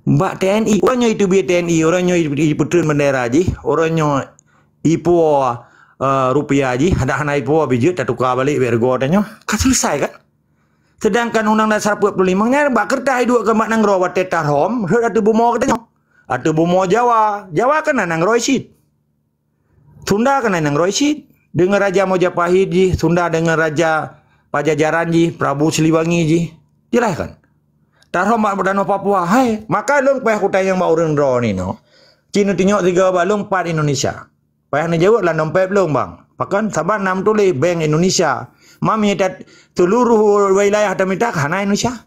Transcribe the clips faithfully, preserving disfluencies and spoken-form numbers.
Bak T N I, uroe nyoe iteubiet T N I, uroe nyoe ipeutreun bendera jih, uroe nyoe ipuwoe, eh, rupiah jih, hana, hana ipuwoe bijeuet, tatuka balek bak rego tanyoe. Ka selesai kan? Sedangkan Undang Dasar empat puluh lima nyan bak keureutah iduek keu mak nanggroe watée tarhom, rhot ateueh bumoe geutanyoe. Ateueh bumoe Jawa. Jawa kan na nanggroe cit. Sunda kan na nanggroe cit. Deungon Raja Majapahit jih, Sunda deungon Raja Pajajaran jih, Prabu Siliwangi jih. Jeulaih kan? Tarhom bak Danau Papua. Hai, maka lôn payah kutanyong bak ureuëng droeneuh nyoe. Cit neutunyok sigoe bak lôn pat Indonesia. Payah neujaweueb lam dompet lôn, bang. Pakon? Saban na meutuléh Bank Indonesia. Mami that seluruh wilayah Timur Tengah hana Indonesia.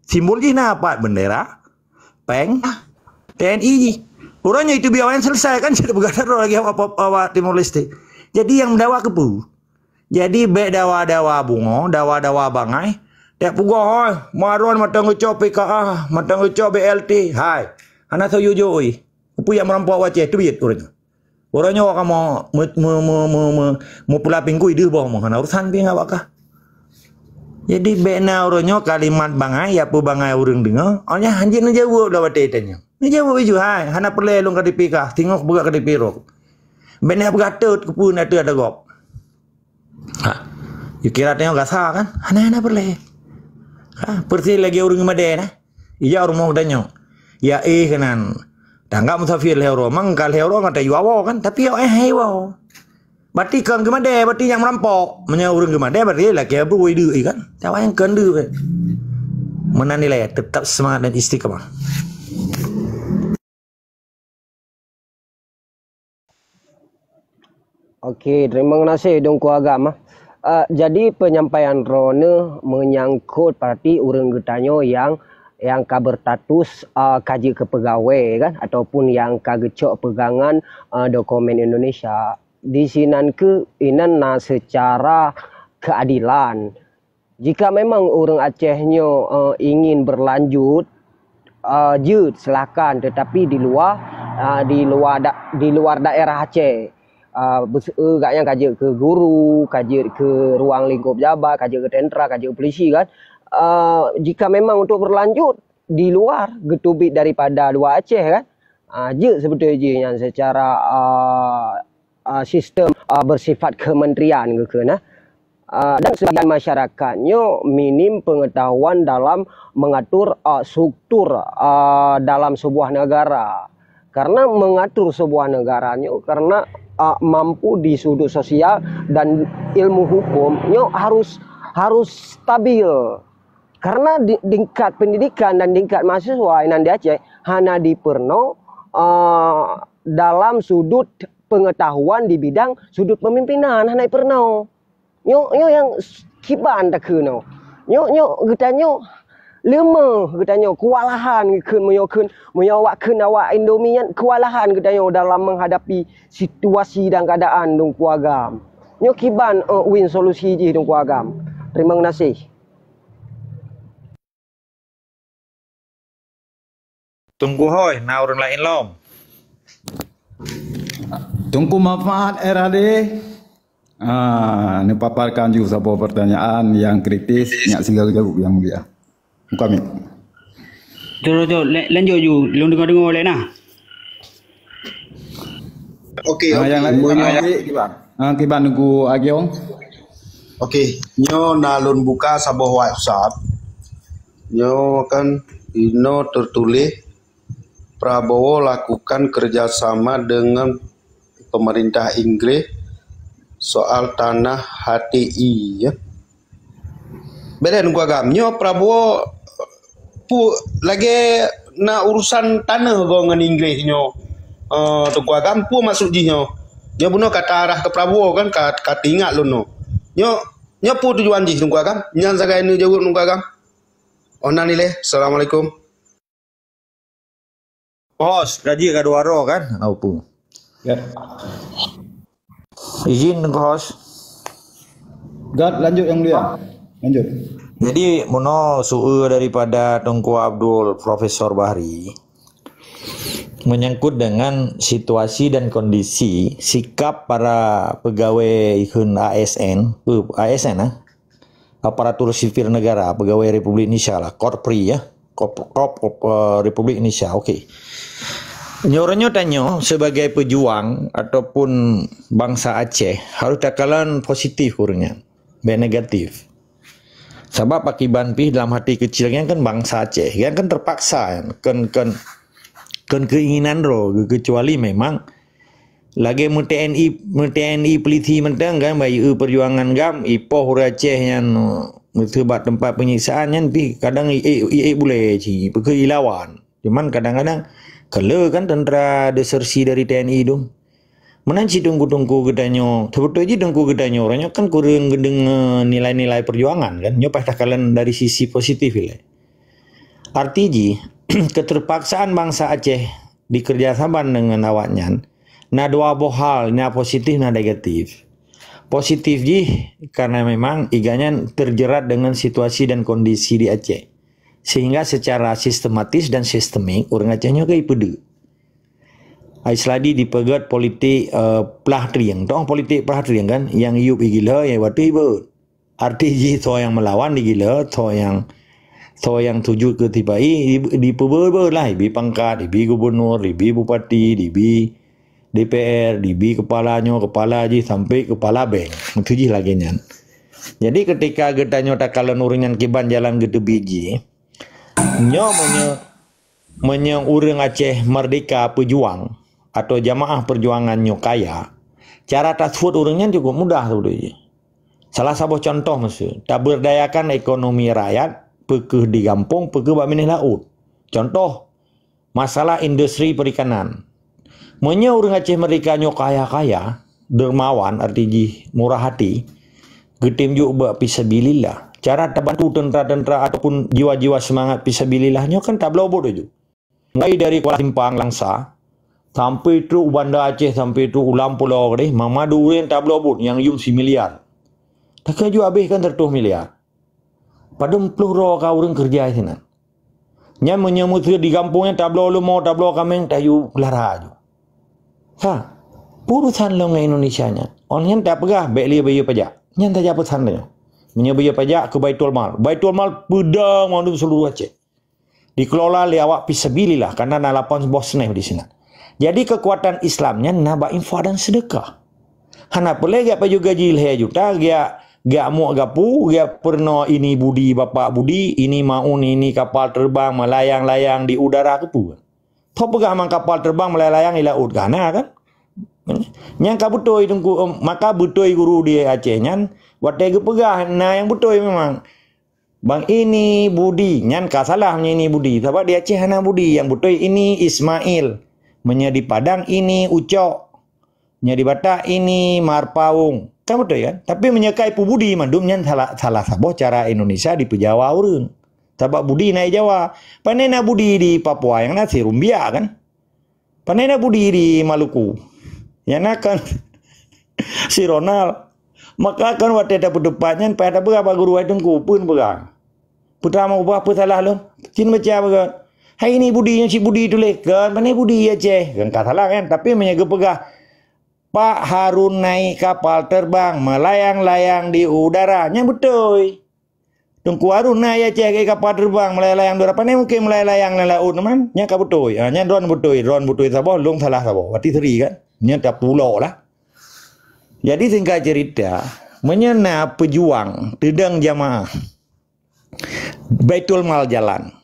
Simbol jih na pat bendera, peng, T N I jih. Uroe nyoe itu biar selesai kan, jadi peugah terus lagi awak, awak, awak Timor Leste. Jadi yang mendawa kepu. Jadi bek dawa-dawa bungo, dawa-dawa bangai. Tak peugah, oi, maron mantong geucok P K A, mantong geucok B L T. Hai, hana soe yue jok, oi. Peue yang merampok Aceh, teubiet ureuëng. Uroe nyoe kamoe me-, me-, me-, me-, me-, meupula pinggui deuh boh meuh, hana urusan pih ngon awak kah. Jadi, bèk na uroe nyoe kalimat bangai, ya peue bangai ureuëng deungoe, awaknyan hanjeuet neujaweueb lom watèe tanyoe. Neujaweueb iju hai, hana peureulèe lôn K T P kah, singoh peugah K T P roh. Bèk na peugah tot keupeue na teuh ada gob. Ha. Yue kira tanyoe gasa kan? Hana, hana peureulèe. Ha, peureusi lagèe ureuëng Madé nah. Ija rumoh geutanyoe. Ya éh keunan. Tanggap musafir lhèe uroe. Mang ka lhèe uroe ngon tayue awoe kan? Tapi awak éh hai woe. Berarti kon geumadé, berarti nyang meurampok. Meunyoe ureuëng geumadé, berarti lakèe beurui deuk kan? Awak nyang kon deuk. Meunan nilai, tetap semangat dan istiqamah. Oke, terima kasih Teungku Agam, ah. Eh, jadi penyampaian droeneuh menyangkut parti ureuëng geutanyoe nyang, nyang ka berstatus, eh, ka jeuet keu peugawée kan, ataupun nyang ka geucok peugangan, eh, dokumen Indonesia. Di sinan keuh inan na secara keadilan. Jika memang ureuëng Aceh nyoe, eh, ingin berlanjut, eh, jeuet, silakan, tetapi di luar, eh, di luar da-, di luar daerah Aceh. Eh, bes-, eh, gobnyan ka jeuet keu guru, ka jeuet keu ruang lingkup jabat, ka jeuet keu tentera, ka jeuet keu polisi kan. Eh, jika memang untuk berlanjut di luar, geuteubiet daripada luar Aceh kan, ah, jeuet sibeutôi jih nyan secara, ah, ah, sistem, ah, bersifat kementerian geukheun, ah. Ah, dan sebagian masyarakat nyoe minim pengetahuan dalam mengatur, ah, struktur, ah, dalam sebuah negara. Karena mengatur sebuah negara nyoe karena, ah, mampu di sudut sosial dan ilmu hukum nyoe harus, harus stabil. Karena di, tingkat pendidikan dan tingkat mahasiswa inan di Aceh hana dipeurunoe, eh, dalam sudut pengetahuan di bidang sudut pemimpinan, hana dipeurunoe. Nyoe, nyoe nyang s-, kiban takheun nyoe. Nyoe, nyoe geutanyoe leumeh, geutanyoe kewalahan kheun meunyoe kheun, meunyoe awak kheun awak Indomie nyan kewalahan geutanyoe dalam menghadapi situasi dan keadaan Teungku Agam. Nyoe kiban, eh, win solusi jih Teungku Agam. Terima kasih. Teungku Hôi, na ureuëng laén lom. Teungku Muhammad R A D, ah, neupaparkan ju saboh pertanyaan nyang kritis, nyak singgah jaweueb nyang mulia. Muka mic. Jom, jom, jom, la-, lanjut ju. Lôn deungoe-deungoe lé nah. Okey, ah, okey. Nyang laén, nyang laén kiban. Ah, kiban Teungku Agiong. Okey, nyoe na lôn buka saboh WhatsApp. Nyoe kan inoe teutuléh, Prabowo lakukan kerjasama dengan pemerintah Inggris soal tanah H T I, ya. Beda Teungku Agam, nyoe Prabowo pu-, lagèe na urusan taneuh goe ngon Inggris nyoe. Eh, Teungku Agam, peue maksud jih nyoe? Nyoe bunoe ka ta arah keu Prabowo kan, ka, ka teuingat lôn nyoe. Nyoe, nyoe peue tujuan jih Teungku Agam? Nyan sagai neujaweueb Teungku Agam. Oh, na ilèe. Assalamualaikum. Host, ka jeuet ka dua droe kan? Au pu. Ya. Izin Teungku Host. Gat, lanjut Yang Mulia. Lanjut. Jadi, meunoe su-, daripada Teungku Abdul, Profesor Bahri, menyangkut dengan situasi dan kondisi sikap para pegawai ikheun A S N, pe-, A S N, ah, aparatur sipil negara, pegawai Republik Indonesia lah, Korpri, ya. Kop, kop, kop, eh, Republik Indonesia. Okey. Nyoe, nyoe tanyoe sebagai pejuang ataupun bangsa Aceh harus takalon positif ureuëng nyan. Bèk negatif. Sabab pakiban pih dalam hati kecil nyan kan bangsa Aceh. Nyan kan terpaksa kan. Kan, kan, kan keinginan droe, kecuali memang lagèe meu-T N I, meu-T N I polisi mantong kan, bak ié perjuangan GAM, ipoh ureuëng Aceh nyan, eh, meuseubab teumpat penyiksaan nyan pih kadang ié, ié bulèe cit, peue keu ilawan. Cuman kadang-kadang keu lheueh kan tentara desersi dari T N I tu. Meunan cit teungku-teungku geutanyoe, seubeutôi jih teungku geutanyoe, uroe nyoe kan kureueng geudeungoe nilai-nilai perjuangan kan. Nyoe payah takalon dari sisi positif ilèe. Arti jih, keterpaksaan bangsa Aceh dikerjasamakan dengan awaknyan, na dua boh hal, na positif, na negatif. Positif jih karena memang iganyan terjerat dengan situasi dan kondisi di Aceh. Sehingga secara sistematis dan sistemik, ureuëng Aceh nyoe ka ipeudeuh. Ai seuladi dipeugét politik, eh, plah trieng. Tong politik plah trieng kan, nyang yup igila, nyang batu ibeuet. Arti jih, soe nyang meulawan digila, soe nyang, soe nyang sujut keu sipa-i, di, dipeubeuet-beuet lah, ibi pangkat, ibi gubunur, ibi bupati, ibi D P R, ibi kepala nyoe, kepala jih, sampai kepala bank. Meuteujih lagèe nyan. Jadi, ketika geutanyoe takalon ureuëng nyan kiban jalan geuteubiet jih, nyoe meunyoe, meunyoe ureuëng Aceh Merdeka Pejuang atau jamaah perjuangan nyoe kaya, cara taseuôt ureuëng nyan cukup mudah seubeutoe jih. Salah saboh contoh miseue, taberdayakan ekonomi rakyat, peu kheueh di gampông, peu kheueh bak binéh laôt. Contoh, masalah industri perikanan. Meunyoe ureuëng Aceh Merdeka nyoe kaya-kaya, dermawan, arti jih murah hati, geutem jok bak fisabilillah. Cara tabantu tentara-tentara ataupun jiwa-jiwa seumangat fisabilillah nyoe kan tabloe buet laju. Mulai dari Kuala Simpang, Langsa, sampai trok u Banda Aceh, sampai trok u Lam Pulo deh, mamadu ureuëng tabloe buet nyang yum similiar. Takheun jok abéh kan seratus miliar. Padum ploh droe ka ureuëng keureuja sinan. Nyan meunyoe meuseue di gampông nyan tabloe leumo, tabloe kaméng, tayue peulara aju. Ha, urusan lom ngon Indonesia nyan. Ôn nyan tapeugah bèk lé bayeue pajak. Nyan saja peusan tanyoe. Meunyoe bayeue pajak keu Baitul Mal. Baitul Mal peudong mandum seuluruh Aceh. Dikelola lé awak fisabilillah, karena na lapan boh sneh di sinan. Jadi kekuatan Islam nyan na bak infak dan sedekah. Hana peureulèe gak pajoh gaji lhèe juta, gak, gak muek gapu, gak peurunoe ini budi, bapak budi, ini maun, ini kapal terbang melayang-layang di udara keupeue. Tho peugah mang kapal terbang melayang-layang di laôt ka na kan? Nyang ka beutôi teungku, em, maka beutôi guru di Aceh nyan, watèe geupeugah na nyang beutôi memang. Bang ini budi, nyan ka salah meunyoe ini budi. Sabab di Aceh hana budi, nyang beutôi ini Ismail. Meunyoe di Padang ini Ucok. Meunyoe di Batak ini Marpaung. Kan beutôi kan? Tapi meunyoe ka ipubudi mandum nyan salah, salah saboh cara Indonesia dipeujawa ureuëng. Sabab budi na di Jawa. Pane na budi di Papua nyang na si Rumbia kan? Pane na budi di Maluku. Nyang na kan si Ronald. Maka kan watèe tapeuteupat nyan payah tapeugah bak guru, "Hai teungku, peue neupeugah? Peue teuma ubah, peue salah lôn? Cit baca beugöt. Hai ini budi nyang cit budi tuléh kan, pane budi Aceh." Kan ka salah kan? Tapi meunyoe geupeugah, "Pak Harun naik kapal terbang melayang-layang di udara." Nyan beutôi. Teungku Harun na di Aceh keu kapal terbang melayang-layang di udara. Pane mungken melayang-layang lam laôt teuma. Nyan ka beutôi. Ha, nyan droen beutôi, droen beutôi saboh, lôn salah saboh. Berarti seri kan? Nyan tapulok lah. Jadi singkat cerita, meunyoe na pejuang teudong jamaah, Baitul Mal jalan,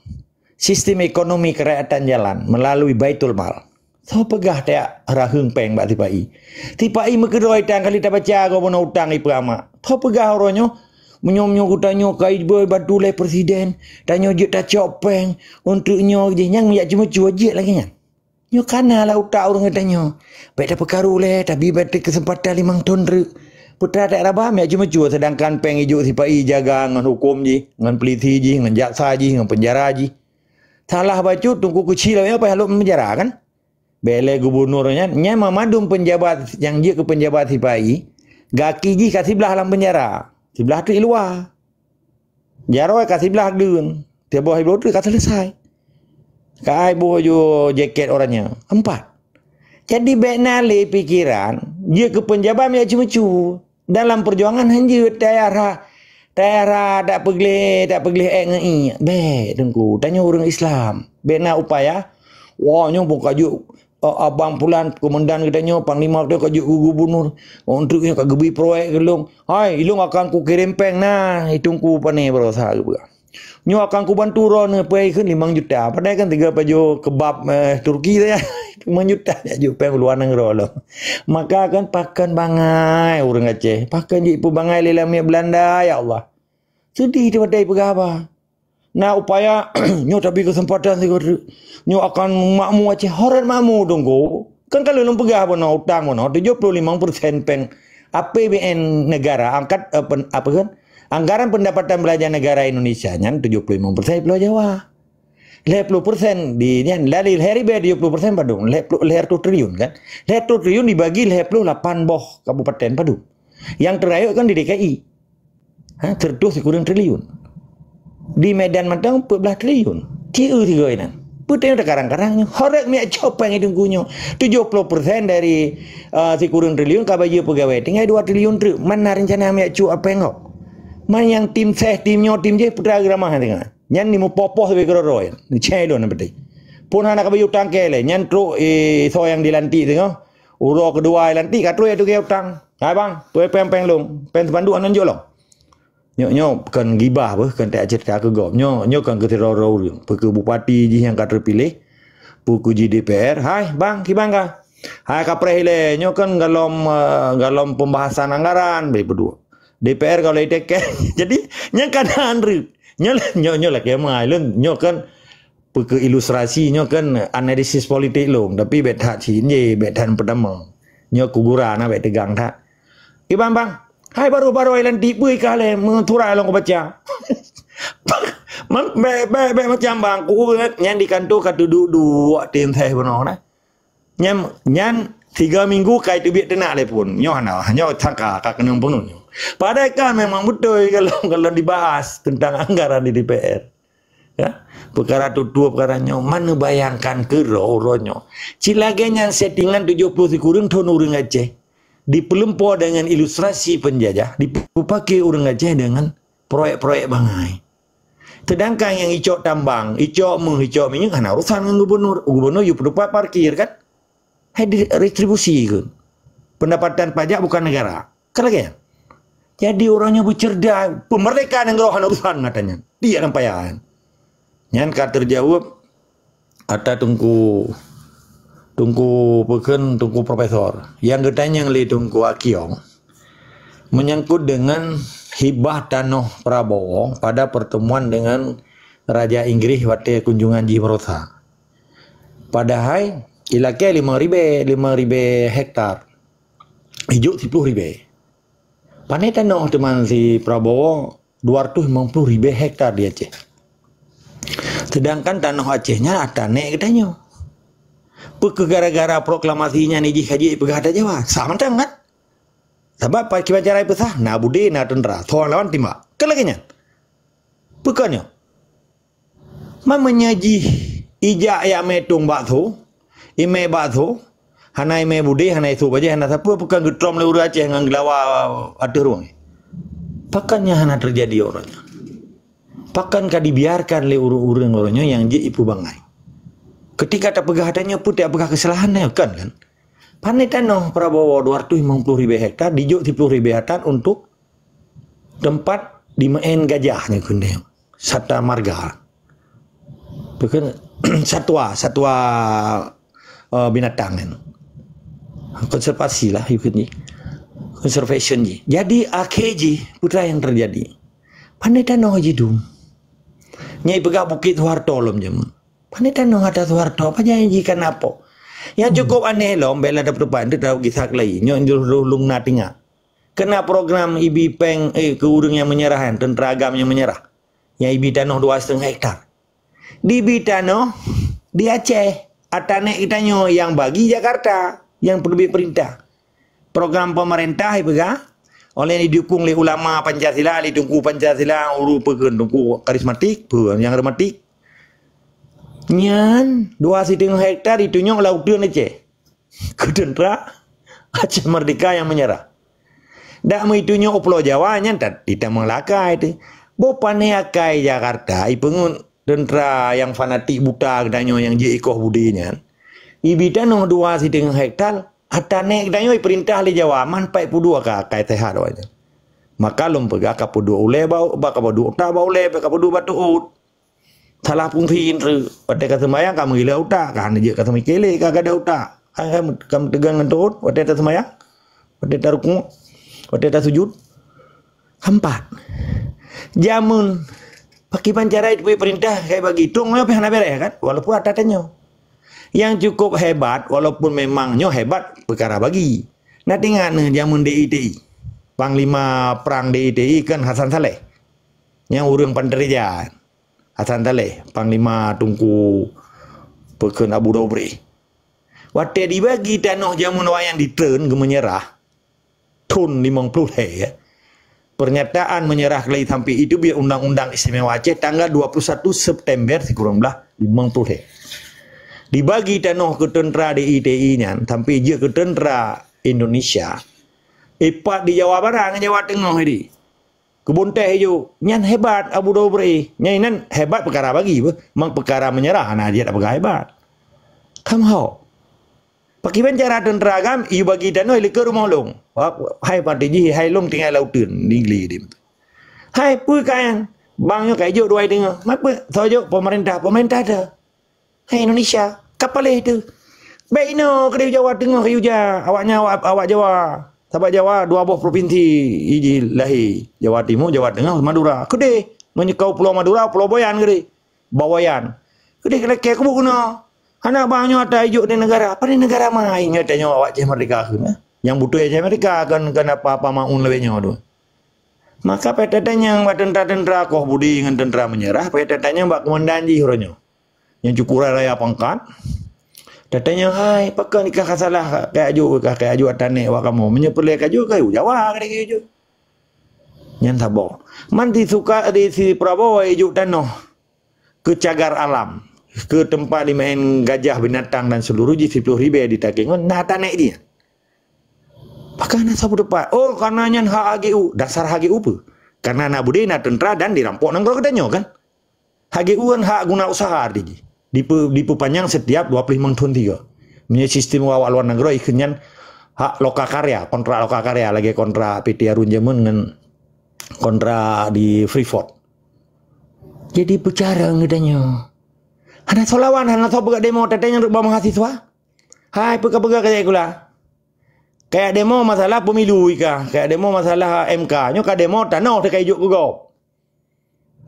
sistem ekonomi kerakyatan jalan melalui Baitul Mal. Tho peugah tajak raheueng péng bak sipa-i. Sipa-i meukeudroe tan kali tabaca gob bunoe utang ipeuamak. Tho peugah uroe nyoe, meunyoe-meunyoe geutanyoe ka ibeuet bantu lé presiden, tanyoe jeuet tacok péng, untuk nyoe jih nyang jak ceumeucue jeuet lagèe nyan. Nyoe kana lam utak ureuëng geutanyoe. Bèk tapeukaru lé, tabi bak keuseumpatan limong thon treuk. Peue teuma tajak raba, jak ceumeucue, seudangkan péng ijok sipa-i jaga ngon huköm jih, ngon peulisi jih, ngon jaksa jih, ngon peunjara jih. Salah bacut, teungku keuchik lom nyoe payah lom peunjara kan? Bèk lé gubunur nyan, nyan mamandum peunjabat nyang jeuet keu peunjabat sipa-i, gaki jih ka siblah lam peunjara, siblah teuk i luwa. Jaroe ka siblah deun, tiboh i bloe teuk ka seuleusai. Ka ai boh ju jaket oranye. Empat. Jadi bèk na lé pikeran jeuet keu peunjabat jak ceumeucue. Dalam peujuangan han jeuet tayara Tara tak peugleh, tak peugleh ék ngon ié. Bèk, Teungku. Tanyoe ureueng Islam. Bèk na upaya. Wah, nyoe pun ka jeuet, eh, abang pulan, komandan geutanyoe, panglima geutanyoe ka jeuet keu gubunur. Oh, treuk nyoe ka geubri proyek keu lôn. Hai, ilôn akan kukirém péng na, i Teungku pane baroesa geupeugah. Nyoe akan kubantu droeneuh peuhai kheun limong juta. Padahai kan tiga pajoh kebab, eh, Turki saja. Limong juta jak jok péng luwa nanggroe lom. Maka kan pakon bangai ureueng Aceh. Pakon jipeubangai lé lamiet Beulanda, ya Allah. Seudeh teuh watèe peugah haba. Na upaya, nyoe tabri keuseumpatan sigoe treuk. Nyoe akan makmu Aceh, harôh makmu Teungku. Kan ka lôn peugah bunoe utang bunoe tujoh ploh limong persen péng A P B N negara angkat, eh, pen-, apa kan? Anggaran pendapatan belanja negara Indonesia nyan tujoh ploh limong persen Pulo Jawa. Lhèe ploh persen di nyan, dari lhèe ribèe tujoh ploh persen padum, lhèe ploh, lhèe reutôh triliun kan? Lhèe reutôh triliun dibagi lhèe ploh lapan boh kabupaten padum. Nyang teurayeuk kan di D K I. Ha, seratus sikureueng triliun. Di Medan mantong peuet blah triliun. Ci eu sigoe nan. Peue teuh takarang-karang nyoe. Horek miak copeng hidung gunyo. Tujoh ploh persen dari, eh, sikureueng triliun ka bayeue peugawée. Tinggai dua triliun treuk. Mana rencana miak cuk apeng kok? Man nyang tim seh, tim nyoe, tim jéh, putra geramah tengah. Nyan ni mupoh-poh sabe keudroe-droe. Ni cai lôn na beutôi. Pun hana ka bayeue utang keu lé. Nyan trok, eh, soe nyang dilantik tengah. Uroe keudua lantik ka trok ya tugée utang. Hai bang, tuwoe péng-péng lôn. Péng sipanduk hana jok lom. Nyoe, nyoe kon gibah beuh, kon tak cerita keu gob. Nyoe, nyoe kon keu sidroe-droe ureueng. Peu keu bupati jih nyang ka teupiléh, peu keu jih D P R. Hai, bang, kiban ka? Hai, kapreh ilée. Nyoe kon galom, eh, galom pembahasan anggaran, beh, berdua. D P R kalau itekeh. Jadi, nyang ka na andreuk. Nyoe, nyoe, nyoe lakée mai lôn. Nyoe kon peu keu ilustrasi, nyoe kon analisis politik lôn. Tapi bèk that siji, bèk that pertama. Nyoe kuguran, bèk tegang that. Iban bang, hai baru-baru ai lantik bui ka lé meusurat lôn kubaca. Man, bèk, bèk, bèk macam bang, ku nyan di kantor ka duek-duek tim seh bunoe na. Nyan, nyan tiga minggu ka iteubiet teunak lé phon. Nyoe hana, nyoe sangka ka keunong phon nyoe. Padahai kan memang beutôi kalau, kalau dibahas tentang anggaran di D P R. Ya, peukara tutoe peukara nyoe, man neubayangkan keudroe uroe nyoe. Cit lagée nyan settingan tujoh ploh sikureueng thon ureuëng Aceh dipeulumpo deungon ilustrasi peunjajah, dipeupaké ureuëng Aceh deungon proyek-proyek bangai. Seudangkan nyang icok tambang, icok méuh, icok minyeuk hana urusan ngon gubunur. Gubunur yue peutupat parkir kan? Hai di-, retribusi keu pendapatan pajak bukan negara. Kan lagée nyan? Jadi ureuëng nyoe beucerdas, peumeurdeka nanggroe hana urusan ngon gata nyan. Dia dan payah nyan. Nyan ka teujaweueb ata Teungku, Teungku peukheun, Teungku Profesor. Nyang geutanyong lé Teungku Akyong menyangkut dengan hibah tanoh Prabowo pada pertemuan dengan Raja Inggris watée kunjungan jih barosa. Padahai ilakée limong ribée, limong ribée hektar. Ijok siploh ribée. Pané tanoh teuma si Prabowo dua ratus limong ploh ribée hektar di Aceh. Sedangkan tanoh Aceh nyan ata nek geutanyoe. Peu keu gara-gara proklamasi nyan jih ka jeuet peugah ata Jawa? Sah mantong kan? Sabab pa-, kiban cara peusah, na budé, na teuntra, soe lawan timbak. Kan lagée nyan? Peu kon nyoe? Man meunyoe jih ijak jak mé tong bakso, imé bakso, hana imé budé, hana isôk bajée, hana sapeue, peue kon geutrom lé ureuëng Aceh ngon geulawa ateueh rueng. Pakon nyan hana teujadi uroe nyoe? Pakon ka dibiarkan lé ureuëng-ureuëng uroe nyoe nyang jeuet ipeubangai? Keutika tapeugah ata nyoe peue tapeugah keusalahan nyoe, kon kan? Pané tanoh Prabowo dua ratus limong ploh ribée hektar, dijok siploh ribée hektar untuk teumpat dimeu'en gajah nyoe keuneuk. Sata marga. Bukan satwa, satwa, eh, binatang kan. Konservasi lah, ikut ni. Conservation ji. Jadi, akhé jih, peue nyang teujadi? Pané tanoh jidum. Nyai peugah Bukit Soeharto lom jameun. Pané tanoh ata Soeharto, apa janji kan apa? Yang cukup aneh lom, bela dapat depan tu tahu kisah kelai. Nyoh jurus lung na tinggal. Kena program ibi peng, eh, ke urang yang menyerah, kan? Tentera agam yang menyerah. Yang ibi tanoh dua setengah hektar. Dibi tanoh di Aceh. Atanek geutanyoe yang bagi Jakarta, yang penerbit perintah. Program pemerintah ipeugah, oleh didukung lé ulama Pancasila, lé Teungku Pancasila, uru peukheun Teungku karismatik, peue nyang rematik. Nyan dua setengah hektar ditunyok lam uteuen Aceh. Keu tentera Aceh Merdeka yang menyerah. Dak meuitu nyoe u Pulo Jawa nyan tat, itamong lakai teuh. Boh pané akai Jakarta, ipeungeut teuntra nyang fanatik buta geutanyoe nyang jeuet ikoh budi nyan. Ibi tanoh dua siteungoh hektar, ata nèk geutanyoe ipeurintah lé Jawa, man peuet puluh dua ka akai seuhat awaknyan. Maka lôn peugah kapeuduek ulèe bak, bak kapeuduek utak bak ulèe, bak kapeuduek bak teuôt. Salah fungsi indra. Watèe ka seumayang, ka meugilat utak, ka hana jeuet ka seumiké lé, ka gadôh utak. Ka, ka, ka meuteugang ngon teuôt, watèe taseumayang, watèe tarukuk, watèe tasujud. Keempat, jameun pakiban cara itu peurintah kayak bagi. Tông nyoe pih hana bèrèh kan? Walaupun ata tanyoe. Yang cukup hebat, walaupun memang nyoe hebat peukara bagi. Na teuingat neuh jameun D I T I. Panglima perang D I T I kan Hasan Saleh. Nyang ureueng Pantareja. Hasan Saleh, Panglima Teungku Peukheun Abu Dobre. Watèe dibagi tanoh jameun awaknyan ditreun geumeunyeurah, thon limong ploh lhèe, ya. Pernyataan menyerah keuleue sampai itu biar Undang-Undang Istimewa Aceh tanggal dua puluh satu September sikureueng blah limong ploh lhèe. Dibagi tanoh keu teuntra D I T I nyan sampai jeuet keu teuntra Indonesia. Ipat di Jawa Barat ngon Jawa Teungoh di. Kebun teh ijo, nyan hebat Abu Dobre. Nyan inan hebat peukara bagi beuh. Mang peukara meunyeurah hana jeuet peugah hebat. Kam hok. Pakiban cara teuntra agam, iyu bagi tanoh ilikeue rumoh lôn. Wah, hai pati jih, hai lôn tinggai lauteun, di gli di. Hai peue kayan, bang nyoe ka ijok dua teungoh. Mapeue? Soe jok? Pemerintah, pemerintah teuh. Hai Indonesia, ka paléh teuh. Bèk inoe keudeh Jawa Teungoh keu uja, awaknyan awak, awak Jawa. Sabab Jawa dua boh provinsi iji lahé, Jawa Timur, Jawa Teungoh, Madura. Keudeh, meunyoe kau Pulo Madura, Pulo Boyan keudeh. Bawayan. Keudeh keulakèe kubu keunoe. Hana bang nyoe ata ijok di negara. Pane negara main nyoe tanyoe awak Aceh Merdeka kheun, eh? Nyang beutôi Aceh Merdeka kon, kon apa-apa maun lawét nyoe tu. Maka payah tatanyong bak teuntra-teuntra koh budi ngon teuntra meunyeurah, payah tatanyong bak keumandan jih uroe nyoe. Nyang cukup raya pangkat. Tatanyong, "Hai, pakon ikah ka salah, ka ijok, ka, ka ijok ata nèk awak kamoe? Meunyoe peureulèe ka jok, ka ijok Jawa, ka ijok." Nyan saboh. Man si suka di si Prabowo ijok tanoh keu cagar alam, keu teumpat jimaén gajah, binatang dan seluruh jih siploh ribèe di Takengon, na ata nèk jih. Pakon na saboh teumpat? Oh, karena nyan hak H G U. Dasar H G U peue? Karena na beudé na teuntra dan dirampok nanggroe geutanyoe kan? H G U kan hak guna usaha arti jih. Dipe-, dipeupanjang setiap dua puluh lima thon tiga. Meunyoe sistem awak luar nanggroe ikheun nyan hak loka karya, kontrak loka karya lagèe kontrak P T Arun jameun ngon kontrak di Freeport. Jadi peucarông geutanyoe. Hana soe lawan, hana soe peugah demo, tatanyong rot bak mahasiswa. Hai, peue ka peugah kajak sikula? Kajak demo masalah pemilu ika, kajak demo masalah M K. Nyoe ka demo tanoh teuka ijok keu gob.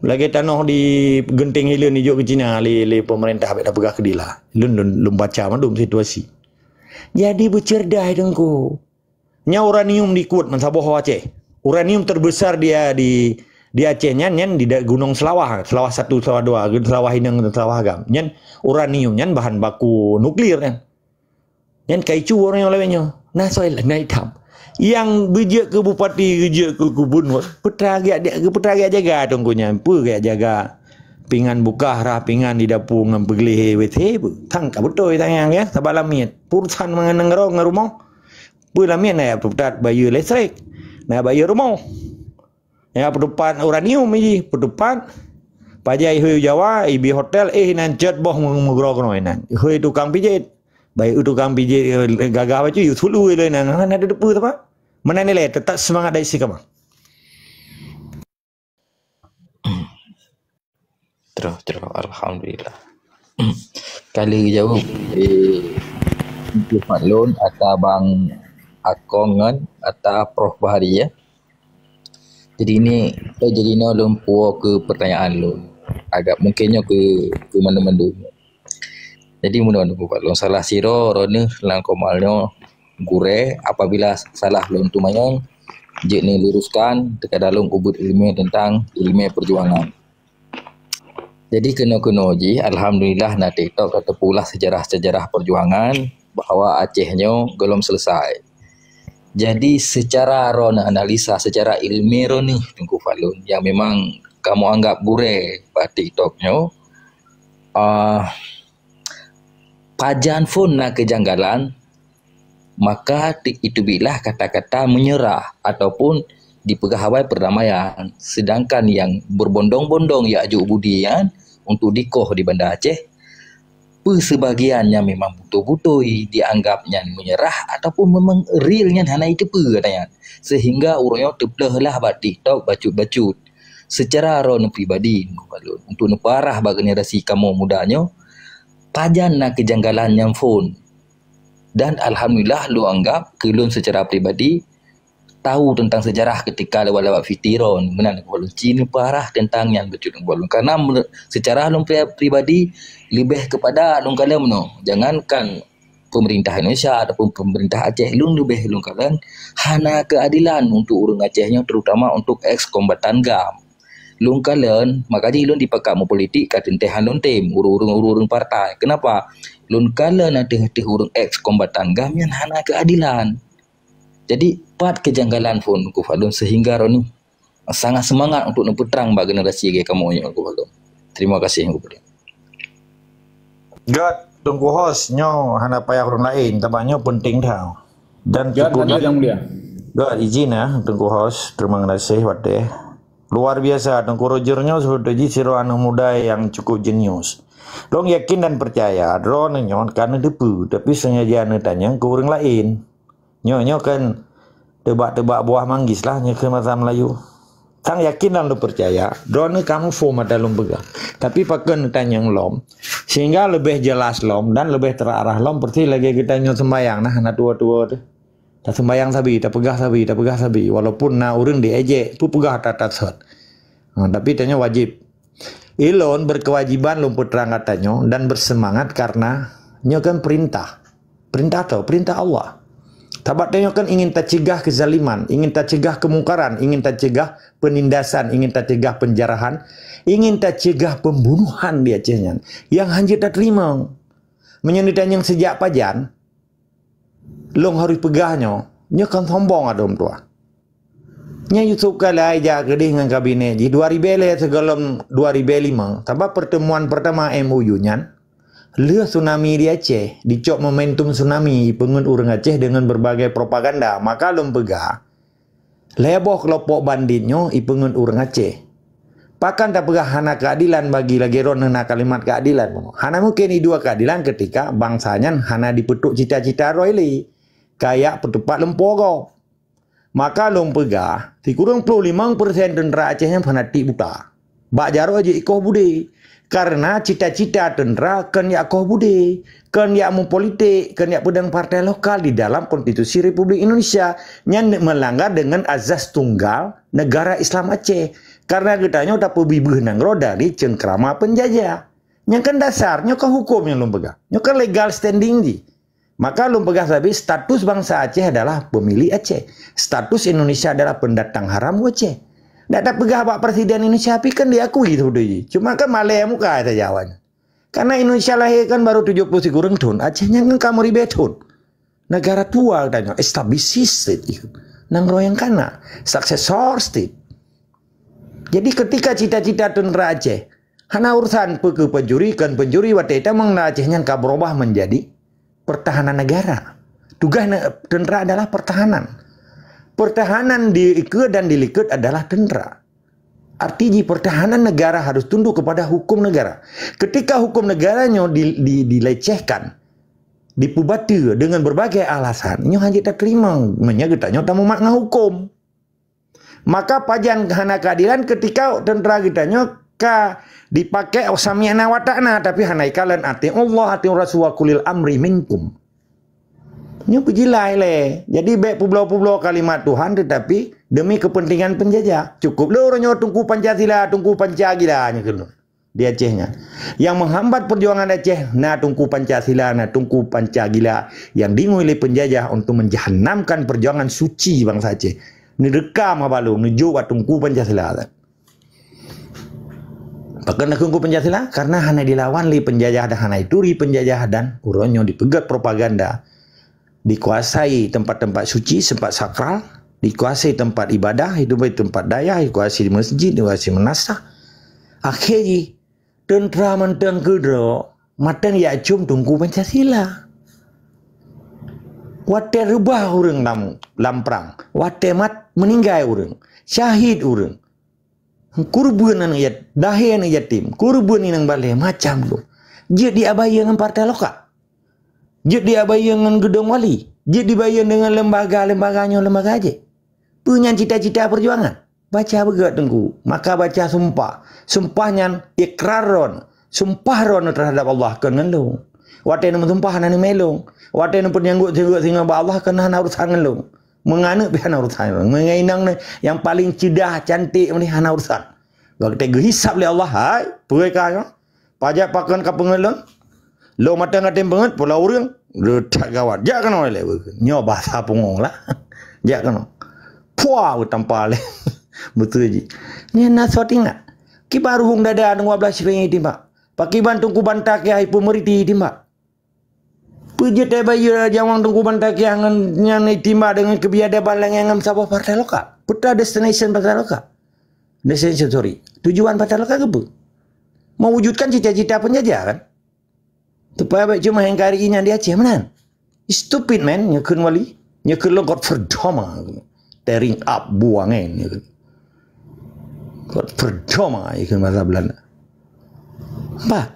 Lagèe tanoh di Genting Hileuen ijok keu Cina lé, lé pemerintah bèk tapeugah keudila. Lôn, lôn, lôn baca mandum situasi. Jadi beuceurdah Teungku. Nyan uranium dikut meusaboh Aceh. Uranium terbesar di, di, di Aceh nyan, nyan di da-, Gunong Selawah, Selawah satu, Selawah dua, Selawah Inong, Selawah Agam. Nyan uranium nyan bahan baku nuklir nyan. Nyan ka icu ureueng nyoe lawét nyoe. Na soe lagèe itam. Nyang beujeuet keu bupati, beujeuet keu gubunur, peutra geuyak, peutra geuyak jaga Teungku nyan. Peue geuyak jaga pingan bukah, rah pingan di dapu ngon peugleh W C. Sang ka beutôi tangiang ya, sabab lamiet. Urusan mangat nanggroe ngon rumoh. Peue lamiet na jak peutat bayeue listrik, na jak bayeue rumoh. Ya, peutupat uranium jih, peutupat. Pajan ihôi Jawa, ibi hotel, eh, nan cot boh meugroe keunoe nan. Ihôi tukang pijet. Baik tukang pijet, eh, gagah bacut, yue sulu lé nan. Hana teupeu sapa. Meunan ilèe, teutap seumangat dari si kama. Troh, troh, alhamdulillah. Ka lheueh geujaweueb, eh, Teungku Fadlon, ata Bang Akong ngon ata Prof Bahari, ya. Jadi ni, eh, jadi nyoe lôn puwoe keu pertanyaan lôn. Agak mungken nyoe keu, keu mandum-mandum. Jadi, meunurot Teungku Fadlon, salah sidroe droeneuh lam koma nyoe gurèe, apabila salah lôn teumanyong, jeuet neuluruskan, teuka dalam ubit ileumèe teuntang ileumèe peujuangan. Jadi, keunoe-keunoe jih, alhamdulillah, na TikTok ka teupeulah sejarah-sejarah peujuangan bahwa Aceh nyoe gohlom selesai. Jadi, secara droeneuh analisa, secara ileumèe droeneuh, Teungku Fadlon, nyang memang kamoe anggap gurèe bak TikTok nyoe, ah, pajan phôn na keujanggalan, Maka ti-, itu bilah kata-kata menyerah ataupun dipeugah awai perdamaian. Sedangkan yang berbondong-bondong ya ajuk budi kan, untuk dikoh di Banda Aceh, peu sebagian nyang memang beutôi-beutôi dianggap nyan menyerah ataupun memang real nyan hana iteupeue kata nyan. Sehingga ureuëng nyoe teupleuh lah bak TikTok bacut-bacut. Secara roh pribadi, untuk neupeurah bak generasi kamoe muda nyoe, pajan na kejanggalan nyang phon. Dan alhamdulillah, lôn anggap keu lôn secara pribadi, tahu tentang sejarah ketika lewat-lewat fitiron. Meunan lôn ci neupeurah tentang nyan bacut lôn. Karena menurut, secara lôn pri-, pribadi, lebih kepada lôn kalon meunoe. Jangankan pemerintah Indonesia ataupun pemerintah Aceh, lôn lebih lôn kalon hana keadilan untuk ureuëng Aceh nyoe, terutama untuk ex kombatan GAM. Lôn kalon, maka jih lôn dipakat meupolitik ka teuntèe han lôn tem ureuëng-ureuëng partai. Kenapa? Lôn kalon ateueh-ateueh ureuëng ex kombatan GAM nyan hana keadilan. Jadi, pat kejanggalan phon Teungku Fadlon sehingga droeneuh sangat semangat untuk neupeutrang bak generasi lagèe kamoe nyoe Teungku Fadlon. Terima kasih Teungku Fadlon. Gèt, Teungku Hos, nyoe hana payah ureuëng laén, sabab nyoe penting that. Dan Gèt, Teungku tanda Gèt, yang mulia. Gèt, izin ya, Teungku Hos, terima kasih watèe. Luar biasa, Teungku Roger nyoe seudeh jih sidroe aneuk muda yang cukup jenius. Lôn yakin dan percaya, droeneuh nyoe ka neuteupeue, tapi sengaja neutanyong keu ureuëng laén. Nyoe, nyoe kan teubak-teubak buah manggis lah, nyoe keu masa Melayu. Sang yakin dan lôn percaya, droeneuh ka muphom ata lôn peugah. Tapi pakon neutanyong lom, sehingga leubeh jelas lom dan leubeh terarah lom, persis lagèe geutanyoe sembayang nah, na tuwo-tuwo teuh. Taseumbayang sabe, tapeugah sabe, tapeugah sabe. Walaupun na ureuëng diejek, peue peugah that-that sot. Ha, tapi tanyoe wajib. Ilôn berkewajiban lôn peutrang geutanyoe dan bersemangat karena nyoe kan perintah. Perintah tau, perintah Allah. Sabab tanyoe kan ingin tacegah kezaliman, ingin tacegah kemungkaran, ingin tacegah penindasan, ingin tacegah penjarahan, ingin tacegah pembunuhan di Aceh nyan. Nyang hanjeuet taterima. Meunyoe neutanyong sejak pajan, lôn harôh peugah nyoe, nyoe kan sombong adôm tuah. Nyan Yusuf Kala ijak keudeh ngon kabinet jih dua ribèe lhèe sigohlom dua ribèe lima, sabab pertemuan pertama M O U nyan, lheueh tsunami di Aceh, dicok momentum tsunami, ipeungeut ureuëng Aceh deungon berbagai propaganda. Maka lôn peugah, lhèe boh kelompok bandit nyoe ipeungeut ureuëng Aceh. Pakon tapeugah hana keadilan bagi lagèe droeneuh na kalimat keadilan. Hana mungken idua keadilan ketika bansa nyan hana dipeutrok cita-cita droe lé. Kayak peutupat lumpoe gob. Maka lôn peugah, sikureueng ploh limong persen teuntera Aceh nyan fanatik buta. Bak jaroe jih ikoh budé. Karena cita-cita teuntera kon jak koh budé, kon jak meupolitik, kon jak peudong partai lokal di dalam Konstitusi Republik Indonesia. Nyan meulanggar deungon azas tunggal negara Islam Aceh. Karena geutanyoe tapeubibeuh nanggroe dari cengkrama penjajah. Nyan kan dasar, nyoe kan huköm nyang lôn peugah. Nyoe kan legal standing jih. Maka lôn peugah sabe, status bansa Aceh adalah pemilik Aceh. Status Indonesia adalah pendatang haram u Aceh. Dak tapeugah bak presiden Indonesia, tapi kan diakui seudeh jih. Cuma kan malèe muka saja awaknyan. Karena Indonesia lahé kan baru tujoh ploh sikureueng thon, Aceh nyan kan ka meuribèe thon. Negara tua geutanyoe, established state. Nanggroe nyang kana, successor state. Jadi ketika cita-cita teuntera Aceh, hana urusan peu keu pencuri, kon pencuri, watèe tamong na Aceh nyan ka berubah menjadi pertahanan negara. Tugas ne-, teuntera adalah pertahanan. Pertahanan di ikeue dan di likot adalah teuntera. Arti jih pertahanan negara harus tunduk kepada hukum negara. Ketika hukum negara nyoe di, di, dilecehkan, dipeubatu dengan berbagai alasan, nyoe hana jeuet taterima. Meunyoe geutanyoe tamumat ngon hukum. Maka pajan hana keadilan ketika teuntera geutanyoe ka dipakai sami'na wa ta'na, tapi hana ikalon ati'ullah, ati'ur rasul wa ulil amri minkum. Nyoe peujilai lé. Jadi bèk peubloe-peubloe kalimat Tuhan tetapi demi kepentingan penjajah. Cukup lé uroe nyoe Teungku Pancasila, Teungku Panca gila nyoe keunoe di Aceh nyan. Yang menghambat perjuangan Aceh na Teungku Pancasila, na Teungku Panca gila yang dingui lé penjajah untuk menjahannamkan perjuangan suci bansa Aceh. Neureukam haba lôn, neujok bak Teungku Pancasila. Pakon na Teungku Pancasila? Karena hana dilawan lé penjajah dan hana ituri penjajah dan uroe nyoe dipeugèt propaganda. Dikuasai tempat-tempat suci, tempat sakral, dikuasai tempat ibadah, dikuasai tempat dayah, dikuasai masjid, dikuasai meunasah. Akhé jih, teuntera mantong keudroe, mantong jak com Teungku Pancasila. Watée reubah ureuëng lam, lam prang, watée mat meuninggai ureuëng, syahid ureuëng, kurban aneuk yat-, dahé aneuk yatim, kurban inong balée, macam tu. Jeuet diabayeue ngon partai lokal. Jeuet diabayeue ngon geudong wali. Jeuet dibayeue deungon lembaga-lembaga nyoe, lembaga jih. Peue nyan cita-cita peujuangan? Baca beugét Teungku. Maka baca sumpah. Sumpah nyan ikrar droen. Sumpah droen terhadap Allah kon ngon lôn. Watée neumeusumpah hana neumé lôn. Watée neupeunyanggut-nyanggut singoh bak Allah kon hana urusan ngon lôn. Meunganeuk pih hana urusan ngon lôn. Ngon inong ni nyang paling ceudah, cantik ni hana urusan. Watée geuhisab lé Allah, hai, peue ka nyoe? Pajak pakon ka peungeut lôn? Lôn mantong ka tem peungeut, pula ureuëng. Leutak gawat. Jak keunoe lé. Nyoe bahasa pungo lah. Jak keunoe. Pua, tampa lé. Beutôi jih. Nyan na soe teuingat. Kiban ruhueng dada dua belas Siring itimbak. Pakiban Teungku Banta Kiai Peumeuriti itimbak. Peue jeuet bayeue jawang Teungku Banta Kiai ngon nyan itimbak deungon keubiadaban lagée ngon saboh partai lokal. Peta destination partai lokal. Destination, sorry. Tujuan partai lokal keupeue? Mewujudkan cita-cita penjajah kan? Supaya baik cuma N K R I nyan di Aceh, meunan. Stupid, man, nyoe kheun wali. Nyoe kheun lôn Godverdomme. Tearing up buang, eh, nyoe kheun. Godverdomme, nyoe kheun bahasa Belanda. Bah,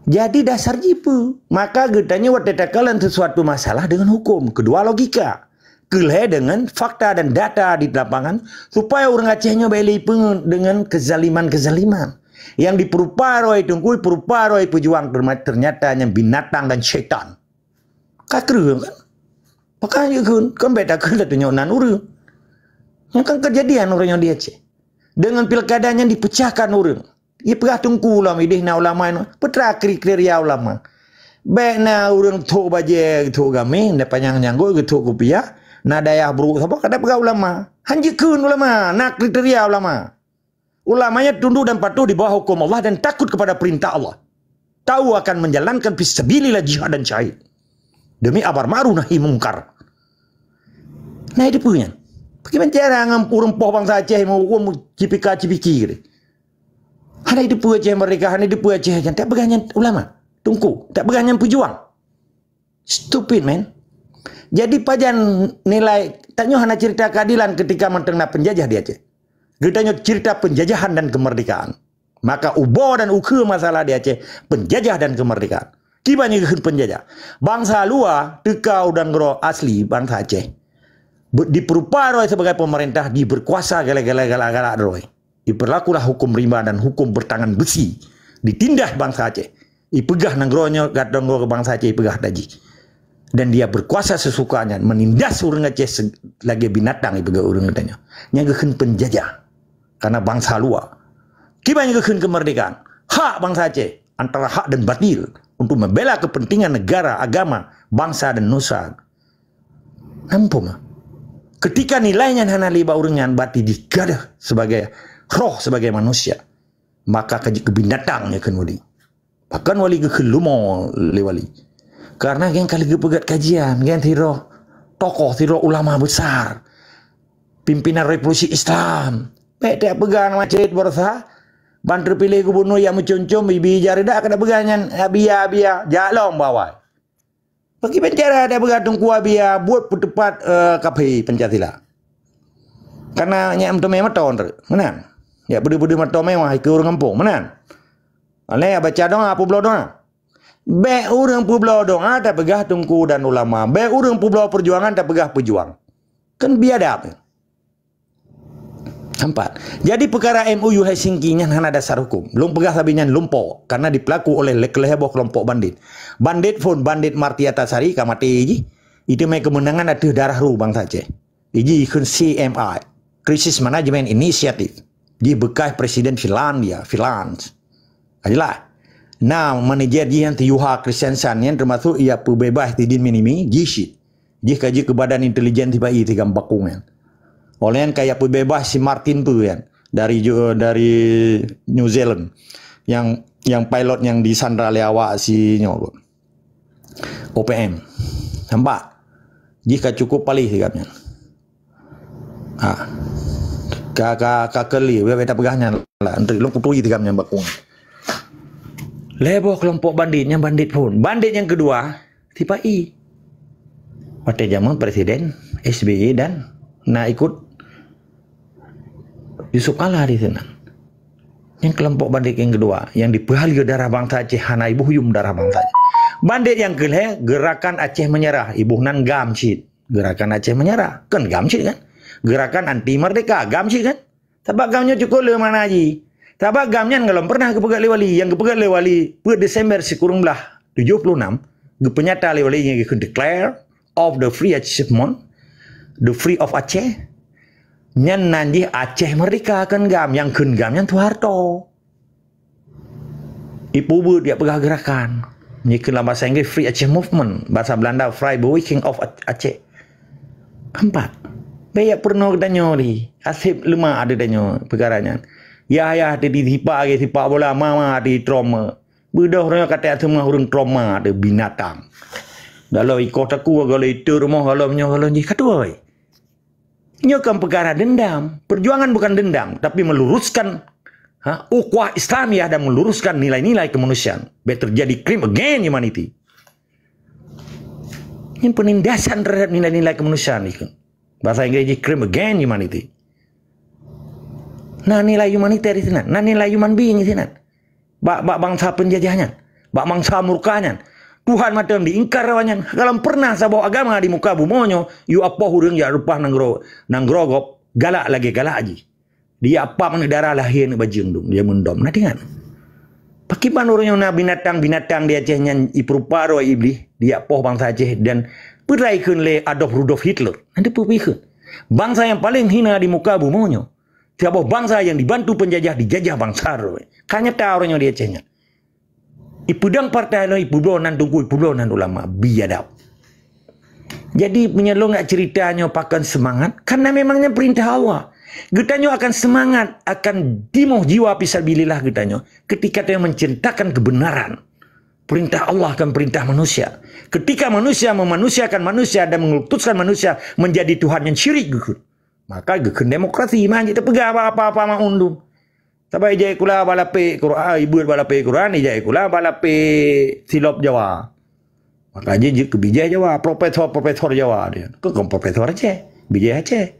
jadi dasar jipeue. Maka geutanyoe watée takalon sesuatu masalah dengan hukum. Kedua, logika. Keulhée dengan fakta dan data di lapangan, supaya ureuëng Aceh nyoe bék lé peungeut dengan kezaliman-kezaliman. Nyang dipeurupa droe Teungku, peurupa droe peujuang, ternyata nyan binatang dan syaitan. Ka kreueh kan? Pakon jikheun, kon bék takheun lagée nyoe nan ureuëng. Nyan kan keujadian ureuëng nyoe di Aceh. Deungon pilkada nyan dipecahkan ureuëng. Ipeugah Teungku lom ideh na ulama nyoe. Peue teuma kriteria ulama? Bék na ureuëng thok bajée, thok gaméh, na panyang nyang gok, thok kupiah, na dayah brok saboh, kada peugah ulama. Han jikheun ulama, na kriteria ulama. Ulama nyan tunduk dan patuh di bawah hukum Allah dan takut kepada perintah Allah. Tahu akan menjalankan fisabilillah jihad dan syahid. Demi amar ma'ruf nahi mungkar. Nah, itu peue nyan. Bagaimana cara ngon ureuëng poh bansa Aceh mau cipika-cipiki gitu. Hana itu peue Aceh merdeka, hana itu peue Aceh nyan. Tak peugah nyan ulama, Teungku. Tak peugah nyan pejuang. Stupid, man. Jadi pajan nilai, tanyoe hana cerita keadilan ketika mantong na penjajah di Aceh. Geutanyoe cerita penjajahan dan kemerdekaan. Maka ubo dan ukheue masalah di Aceh, penjajah dan kemerdekaan. Kiban nyang geukheun penjajah. Bansa luwa teuka u nanggroe asli bansa Aceh. Be-, dipeurupa droe sebagai pemerintah, diberkuasa galak-galak, galak-galak droe. Diperlakulah hukum rimba dan hukum bertangan besi. Ditindas bansa Aceh. Ipeugah nanggroe nyoe, gata nanggroe bansa Aceh ipeugah taji. Dan dia berkuasa sesukanya, menindas ureuëng Aceh se-, lagée binatang ipeugah ureuëng geutanyoe. Nyang geukheun penjajah. Karena bansa luwa. Kiban nyang geukheun kemerdekaan. Hak bansa Aceh antara hak dan batil untuk membela kepentingan negara, agama, bangsa dan nusa. Ampun. Ketika nilai nyan hana lé bak ureuëng nyan, berarti digadoh sebagai roh, sebagai manusia. Maka ka jeuet keu binatang nyan kheun wali. Bahkan wali geukheun leumo lé wali. Karena geng ka lheueh geupeugét kajian, geng sidroe tokoh, sidroe ulama besar. Pimpinan revolusi Islam. Bék tapeugah nama cit beurasa. Ban teupiléh gubunur nyang meucom-com, bibi ija reudak, kada peugah nyan, "Abia, abia, jak lom bawai." Bagi penjara ada beureutung kuah bia buet peuteupat, eh, kaphé Pancasila. Karena nyak meuteumé meuton teuk, meunan. Nyak peudeuh-peudeuh meuteumé wah ikeu ureuëng gampông, meunan. Alé baca doa, peubloe doa. Bék ureuëng peubloe doa tapeugah teungku dan ulama. Bék ureuëng peubloe peujuangan tapeugah peujuang. Kan biadab. Empat. Jadi, peukara M O U Helsinki nyan hana dasar hukum. Lôn peugah sabe nyan lumpo, karena dipelaku oleh le-, lhèe boh keulompok bandit. Bandit phon, bandit Marty Antasari ka maté jih. Iteumé keumeunangan ateueh darah ru bansa Aceh. Iji ikheun C M I, Crisis Management Initiative. Jih bekas Presiden Finlandia, Finland. Ka jeulaih. Na manajer jih nyan Juha Kristiansson nyan teumasuk ia peubeubaih sidin minimi, jih cit. Jih ka jeuet keu badan intelijen sipa-i sigam bakong nyan. Oleh nyan ka ia peubeubaih si Martin peue nyan dari ju-, dari New Zealand nyang, nyang pilot nyang disandra lé awak si nyoe. O P M. Nampak? Jih ka cukup paléh sigam nyan. Ha. Ka, ka, ka keu lé, wéh, wéh tapeugah nyan lah. Enteuk lôn kuturi sigam nyan bakong. Lhèe boh keulompok bandit, nyan bandit phon. Bandit nyang keudua, sipa-i. Watèe jameun Presiden S B Y dan na ikut Yusuf Kala di sinan. Nyang keulompok bandit nyang keudua, nyang dipeuhaleue darah bansa Aceh, hana iboh yuem darah bansa Aceh. Bandit nyang keulhèe, Gerakan Aceh Menyerah, iboh nan GAM cit. Gerakan Aceh Menyerah, kan GAM cit kan? Gerakan Anti Merdeka, GAM cit kan? Sabab GAM nyoe cukôp le makna jih. Sabab GAM nyan gohlom pernah geupeugèt lé wali. Nyang geupeugèt lé wali, peuet Desember sikureueng blah tujoh puluh nam, geupeunyata lé wali nyang geukheun declare of the Free Achievement, the Free of Aceh. Nyan nan jih Aceh Merdeka, kan GAM. Nyang kheun GAM nyan Soeharto. Ipubuet jak peugah gerakan. Nyan kheun lam bahasa Inggris Free Aceh Movement, bahasa Belanda Vrijbeweging of Aceh. Keempat, bèk jak peurunoe geutanyoe lé. Aseb leumah ateueh tanyoe peukara nyan. Yah-yah teuh di sipak lagèe sipak bola, ma-ma teuh di trauma. Beudôh uroe nyoe ka taseumah ureueng trauma teuh, binatang. Galo ikoh takue, galo iteue rumoh, galo meunyoe, galo jih, ka tuwoe. Nyoe kan peukara dendam. Perjuangan bukan dendam, tapi meluruskan, ha, ukhuwah Islamiyah dan meluruskan nilai-nilai kemanusiaan. Bèk terjadi crime against humanity. Ini penindasan terhadap nilai-nilai kemanusiaan itu. Bahasa Inggris jih crime against humanity. Na nilai humanitarian di sinan, na nilai human being di sinan. Bak, bak bansa penjajah nyan, bak bansa murka nyan. Tuhan mantong diingkar awak nyan. Gohlom pernah saboh agama di muka bumoe nyoe, yue apoh ureueng jak reupah nanggroe, nanggroe gob galak lagèe galak jih. Dijak pap aneuk dara lahé aneuk bajeueng dum, jameun dum. Na teuingat? Pakriban uroe nyoe na binatang-binatang di Aceh nyan jipeurupa droe Iblih, dijak poh bansa Aceh dan peue ikheun lé Adolf Rudolf Hitler. Na teupeue ikheun? Bansa nyang paleng hina di muka bumoe nyoe. Saboh bansa nyang dibantu penjajah, dijajah bansa droe. Ka nyata uroe nyoe di Aceh nyan. Ipeudong partai laén, ipeubloe nan teungku, ipeubloe nan ulama, biadab. Jadi, meunyoe lôn jak cerita nyoe pakon seumangat, karena memang nyan peurintah Allah. Geutanyoe akan seumangat, akan timoh jiwa fisabilillah geutanyoe ketika tanyoe menceritakan kebenaran. Peurintah Allah kan peurintah manusia. Ketika manusia memanusiakan manusia dan mengutuskan manusia menjadi Tuhan nyang syirik geukheun, maka geukheun demokrasi. Man cit teupeugah bak apa-apa mak undum. Sabab ijai kula bak lapék Quran, ibeuet bak lapék Quran, ijai kula bak lapék silop Jawa. Maka jih jeuet keu bijéh Jawa, profesor-profesor Jawa dia. Keu kon profesor Aceh, bijéh Aceh.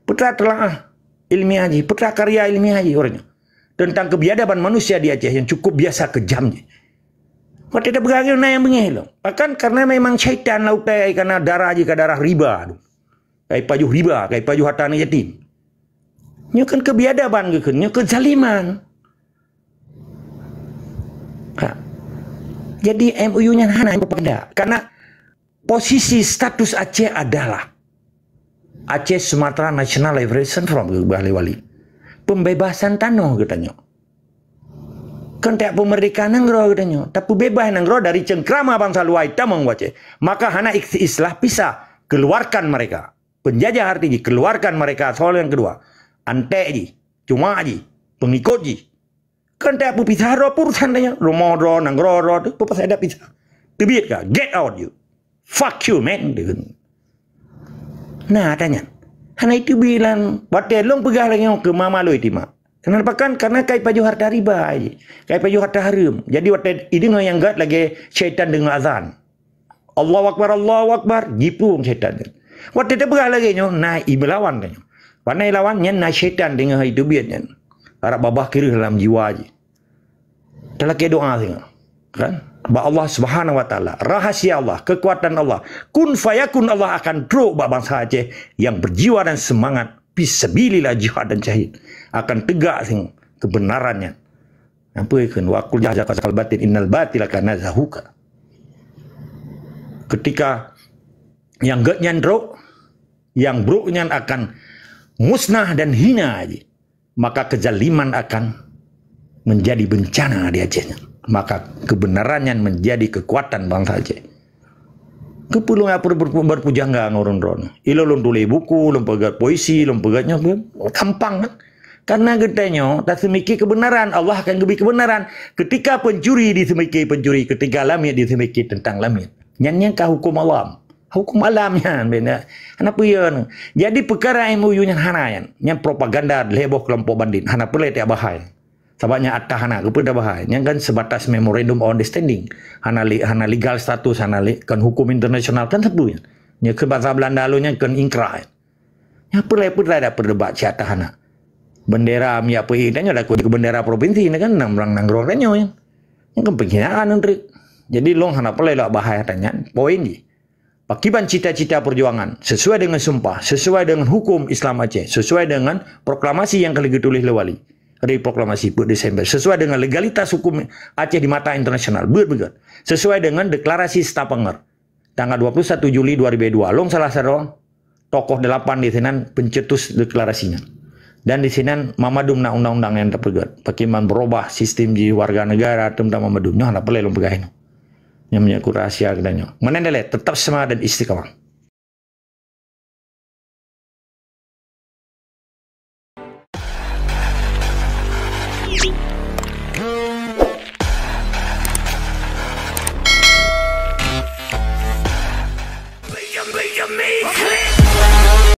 Peue teulaah ilmiah jih, peue karya ilmiah jih ureueng nyoe. Tentang kebiadaban manusia di Aceh yang cukup biasa kejam jih. Watèe tapeugah lagèe nyan na nyang beungéh lom. Bahkan karena memang syaitan lam utai, karena darah jih ka darah riba tu. Ka ipajoh riba, ka ipajoh harta aneuk yatim. Nyoe kan kebiadaban geukheun, nyoe kezaliman. Ha. Jadi M O U nyan hana propaganda. Karena posisi status Aceh adalah Aceh Sumatra National Liberation Front, geubah lé wali. Pembebasan tanoh geutanyoe. Kon tajak peumeurdeka nanggroe geutanyoe, tapeubeubaih nanggroe dari cengkrama bansa luwa itamong u Aceh. Maka hana ik-, istilah pisah, keluarkan mereka. Penjajah arti jih keluarkan mereka, soal nyang keudua. Antek jih, cumak jih, pengikut jih. Kon tajak peupisah droe, peurusan tanyoe. Rumoh droe, nanggroe droe, teuh peue pasai tajak pisah. Teubiet ka, get out you. Fuck you, man. Nah, tanya. Hana itu bilang, watèe lôn peugah lagèe nyoe keu mama lôn itimak. Kenapa kan? Karena ka ipajoh harta riba jih. Ka ipajoh harta hareuem. Jadi watèe ideungoe nyang gèt lagèe syaitan deungoe azan. Allahu Akbar, Allahu Akbar, jiplueng syaitan. Watèe tapeugah lagèe nyoe, na imeulawan tanyoe. Wana ilawan nyan na syaitan deungoe hai teubiet nyan. Arab babah kireuh dalam jiwa jih. Talakèe doa singoh. Kan? Bak Allah Subhanahu wa Taala, rahasia Allah, kekuatan Allah, kun fayakun Allah akan trok bak bansa Aceh yang berjiwa dan semangat fisabilillah jihad dan syahid. Akan tegak singoh kebenaran nyan. Apa ikheun? Wa qul jahaqal batil innal batila kana zahuqa. Ketika nyang gèt nyan trok, nyang brok nyan akan musnah dan hina jih. Maka kezaliman akan menjadi bencana di Aceh nyan. Maka kebenaran nyan menjadi kekuatan bansa Aceh. Keupeue lôn ber-, ber-, berpujangga ngon ureueng droeneuh? Ilôn lôn tuléh buku, lôn peugèt puisi, lôn peugèt nyoe, gampang kan? Karena geutanyoe taseumiki kebenaran, Allah akan geubri kebenaran. Ketika pencuri diseumiki pencuri, ketika lamiet diseumiki teuntang lamiet. Nyan, nyan ka hukum alam. Hukum alam nyan, beda. Hana peue nyan. Jadi, peukara M O U nyan hana nyan. Nyan propaganda lhèe boh keulompok bandit. Hana peureulèe tajak bahai. Sabab nyan atra hana, keupeue tajak bahai. Nyan kan sebatas memorandum of understanding. Hana le-, hana legal status, hana le-, kan hukum internasional, kan sapeue nyan. Nyoe keu bangsa Belanda lôn nyan kon ingkrah. Nyan peulai-peulai dah peudebat siat hana. Bendera miyak peuhi tanyoe dah keu bendera provinsi ni kan nang nanggroe tanyoe nyan. Nyan kan penghinaan nyan trik. Jadi lôn hana peulai lôn bahas tanyan poin jih. Pakiban cita-cita perjuangan sesuai dengan sumpah, sesuai dengan hukum Islam Aceh, sesuai dengan proklamasi yang kali geutulis lé wali. Hari proklamasi peuet Desember sesuai dengan legalitas hukum Aceh di mata internasional. Beut-beut. Sesuai dengan deklarasi Stavanger tanggal dua puluh satu Juli dua ribu dua. Lôn salah sidroe tokoh delapan di sinan pencetus deklarasi nyan. Dan di sinan Mamadum na undang-undang nyang teupeugét. Pakiban berubah sistem jih warga negara teuntang Mamadum nyoe hana peulai lôn peugah inoe. Nyang meunyoe rahasia geutanyoe. Meunan dalé tetap semangat dan istiqamah.